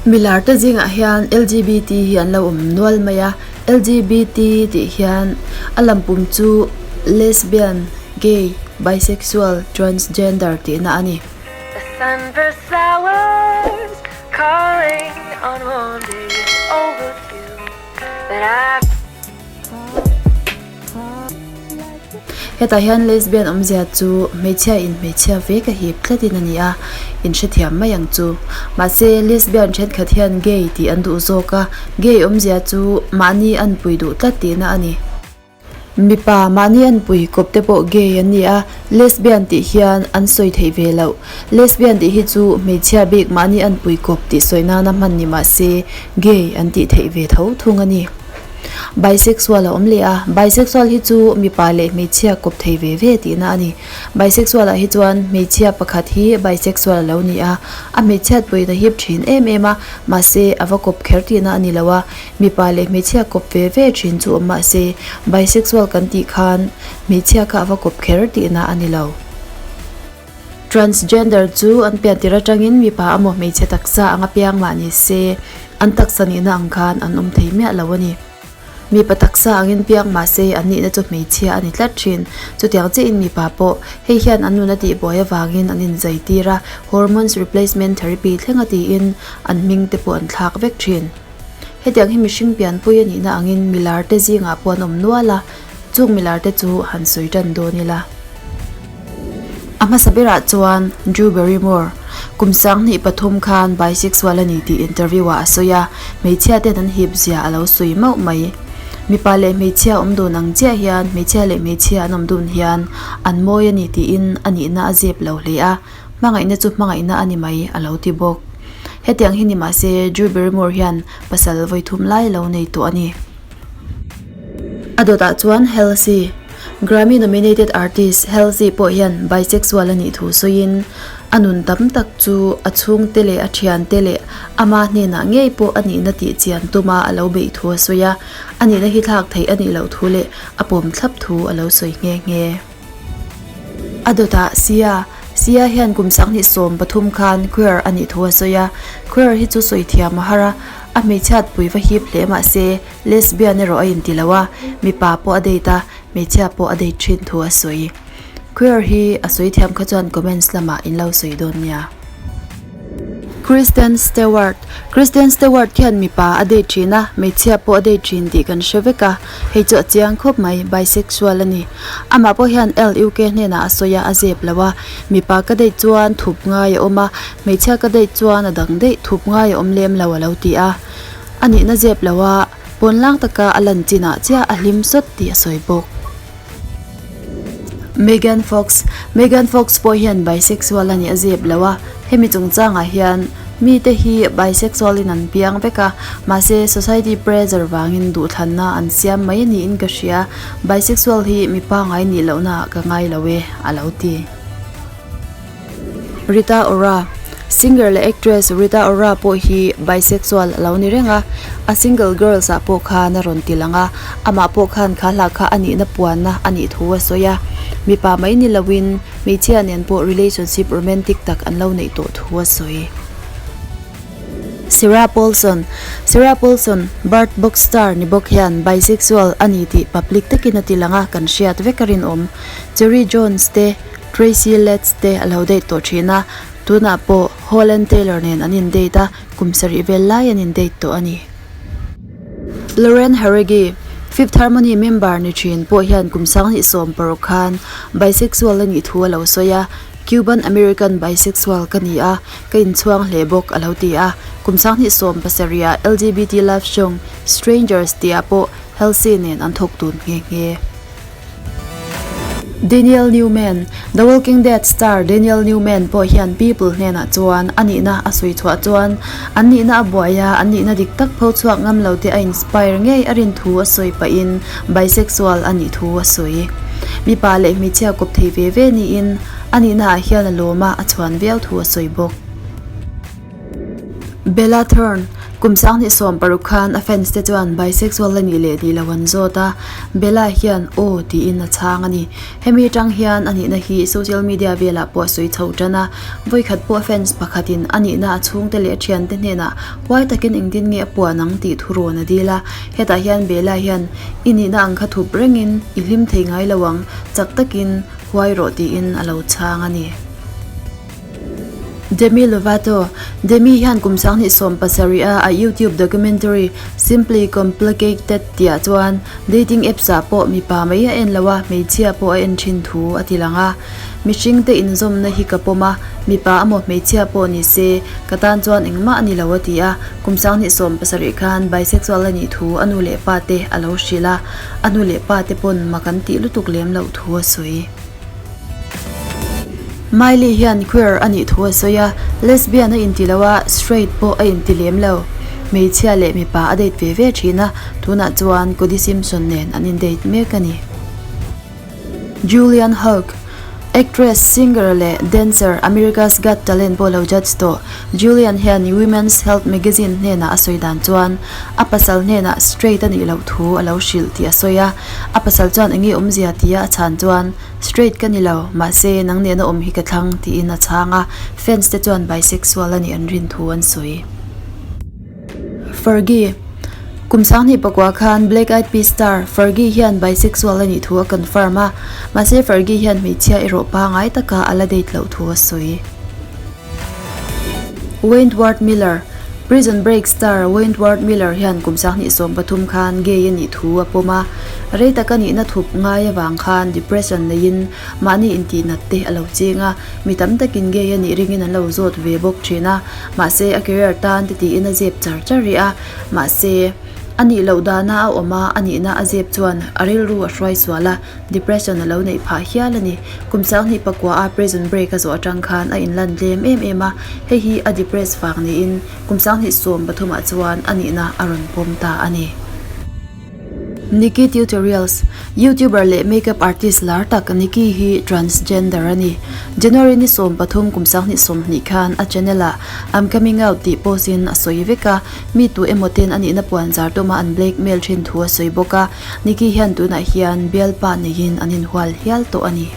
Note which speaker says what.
Speaker 1: Milar te zingah hian LGBT hi an lo awm nual mai a LGBT tih hian a lampum chu lesbian, gay, bisexual, transgender tihna a ni. Hetah hian lesbian awmzia chu hmeichhia in hmeichhia vek a hip tlatin a ni a, in hrethiam mai ang chu. Mahse lesbian thenkhat hian gay tih an duh zawk a, gay awmzia chu mahni an pui duh tlat tihna a ni. Mipa mahni an pui kawp te pawh gay an ni a, lesbian tih hian an sawi theih ve loh. Lesbian tih hi chu hmeichhia bik mahni an pui kawp tih sawi nana hman ni mahse gay an tih theih ve tho thung a ni. Bisexual a awm leh a, bisexual hi chu mipa leh hmeichhia kawp thei ve ve tihna a ni. Bisexual ah hi chuan hmeichhia pakhat hi bisexual a lo ni a, a hmeichhiat pawhin a hip thin em em a, mahse a va kawp kher tihna a ni lo a, mipa leh hmeichhia kawp ve ve thin chu awm mahse bisexual kan tih khan hmeichhia kha a va kawp kher tihna a ni lo. Transgender chu an pian tir atangin mipa amaw hmeichhe taksa anga piang mah ni se, an taksa nihna ang khan an awm thei miah lo a ni. Mipa taksa angin piang mah se an nihna chu hmeichhia a ni tlat thin. Chutiang chiahin mipa pawh hei hian an nun a tihbuai avangin an inzai tir a, hormones replacement therapy thlenga tiin an hming te pawh an thlak vek thin. Hetiang hi mihring pianpui a nihna angin milar te zingah pawh an awm nual a, chung milar te chu han sawi tan dawn ila. A hmasa berah chuan Drew Barrymore, kum 2003 khan bisexual a ni tih interview ah a sawi a, hmeichhia ten an hip zia a lo sawi mauh mai. Mipa leh hmeichhia awm dun ang chiah hian hmeichhia leh hmeichhia an awm dun hian an mawi a ni tiin a nihna a zep lo hle a, hmangaihna chu hmangaihna a ni mai a lo ti bawk. Hetiang hi ni mahse Drew Barrymore hian pasal vawi thum lai lo nei tawh a ni. A dawtah chuan Halsey, Grammy nominated artist Halsey pawh hian bisexual a nih thu sawiin, a nun tam tak chu a chhungte leh a thiante leh ama hnenah ngei pawh a nihna tih chian tuma a lo beih thu a sawi a, a nihna hi thlak theih a nih loh thu leh a pawm thlap thu a lo sawi nghe nghe. A dawtah Sia, Sia hian kum 2013 khan queer a nih thu a sawi a, queer hi chu sawi thiam a har a, a hmeichhiat pui va hip hle mahse Lesbian erawh a inti lo a, mipa pawh a date a, hmeichhia pawh a date thin thu a sawi. Queer hi a sawi thiam kha chuan comments lamah in lo sawi dawn nia. Kristen Stewart Kristen Stewart khian mipa a date thin a, hmeichhia pawh a date thin tih kan hre vek a, hei chu a chiang khawp mai, bisexual a ni. Amah pawh hian LUK hnenah a sawi a, a zep lo a, mipa ka date chuan thup ngai a awm a, hmeichhia ka date chuan a dang daih thup ngai a awm lem lo a lo ti a. A nihna zep lo a, pawnlang taka a lan chinah chiah a hlim sawt tih a sawi bawk. Megan Fox Megan Fox pawh hian bisexual a nih a zep lo a, hemi chungchangah hian mite hi bisexual in an piang vek a, mahse society pressure vangin duhthlanna an siam mai niin ka hria, bisexual hi mi pangai nih lohna ah ka ngai lo e, a lo ti. Rita Ora, Singer leh actress Rita Ora pawh hi bisexual a lo ni reng a, a single Girls ah pawh khan a rawn ti lang a, amah pawh khan kha hla kha a nihna puanna a nih thu a sawi a, mipa mai ni loin hmeichhia nen pawh relationship romantic tak an lo neih tawh thu a sawi. Sarah Paulson, Sarah Paulson, Bird Box star ni bawk hian bisexual a ni tih public takin a ti lang a, kan hriat vek a rinawm. Cherry Jones te. Tracy Letts te a lo date tawh thin a, tunah pawh Holland Taylor nen an in date a, kum sarih vel lai an in date tawh a ni. Lauren Jauregui, Fifth Harmony member ni thin pawh hian kum 2016 khan bisexual a nih thu a lo sawi a, Cuban American bisexual ka ni a, ka inchhuang hle bawk a lo ti a, kum 2017 ah LGBT love song Strangers tih ah pawh Halsey nen an thawk dun nghe nghe. Daniel Newman, The Walking Dead star Daniel Newman pawh hian People hnenah chuan a nihna a sawi chhuah chuan an nihna a buai a, an nihna dik tak pho chhuak ngam lo te a inspire ngei a rin thu a sawi pahin bisexual a nih thu a sawi. Mipa leh hmeichhia kawp thei ve ve niin a nihna ah hian a lawm a, a chhuan viau thu a sawi bawk. Bella Thorne. Kum 2016 khan a fans te chuan bisexual a nih leh nih loh an zawt a, Bella hian aw tiin a chhang a ni. Hemi atang hian a nihna hi social media velah pawh a sawi chho tan a, vawikhat pawh a fans pakhatin a nihna a chhungte leh a thiante hnenah huai takin engtin nge a puan ang tih thu rawn a dil a. Hetah hian Bella hian I nihna ang kha thup rengin i hlim thei ngai lo ang, chak takin huai rawh tiin a lo chhang a ni. Demi Lovato, Demi hian kum 2017 a a YouTube documentary Simply Complicated tihah chuan dating apps ah pawh mipa mai a en lo a, hmeichhia pawh a en thin thu a ti lang a. Mihringte inzawmna hi ka pawm a, mipa amaw hmeichhia pawh ni se, ka tan chuan engmah a ni lo a ti a. Kum 2017 khan bisexual a nih thu a nu leh pa te a lo hrilh a, a nu leh pa te pawn mak an tih lutuk lem loh thu a sawi. Miley hian queer a nih thu a sawi a, lesbian a inti lo a, straight pawh a inti lem lo. Hmeichhia leh mipa a date ve ve thin a, tunah chuan Cody Simpson nen an indate mek a ni. Julianne Hough, Actress, singer leh dancer, America's Got Talent pawh lo judge tawh. Julianne hian Women's Health magazine hnenah a sawi dan chuan a pasal hnenah straight a nih loh thu a lo hrilh tih a sawi a, A pasal chuan enge awmzia tia a chhan chuan, Straight ka ni lo, mahse nang nena awm hi ka thlang, tiin a chhang a, fans te chuan bisexual a nih an rin thu an sawi. Fergie, Kum 2009 khan Black Eyed Peas star Fergie hian bisexual a nih thu a confirm a, mahse Fergie hian hmeichhia erawh pangai taka a la date loh thu a sawi. Wentworth Miller, Prison Break star Wentworth Miller hian kum 2013 khan gay a nih thu a pawm a, rei taka nihna thup ngai avang khan depression neiin mahni intihnat te a lo ching a, mi tam takin gay a nih ringin an lo zawt ve bawk thin a, mahse a career tan te tiin a zep char char rih a, mahse a nih loh dana a awm a, a nihna a zep chuan a rilru a hruai sual a. Depression a lo neih phah hial a ni. Kum 2009 a prison break a zawh atang khan a inlan tlem em em a, hei hi a depress vang niin kum 2013 ah chuan a nihna a rawn pawm ta a ni. Nikki Tutorials, YouTuber leh makeup artist lar tak Nikki hi transgender a ni. January ni 13 kum 2020 khan a channel ah I'm coming out tih post in a sawi vek a, mi tu emaw ten a nihna puan zar tuma an blackmail thin thu a sawi bawk a. Nikki hian tunah hian bialpa neiin an inhual hial tawh a ni.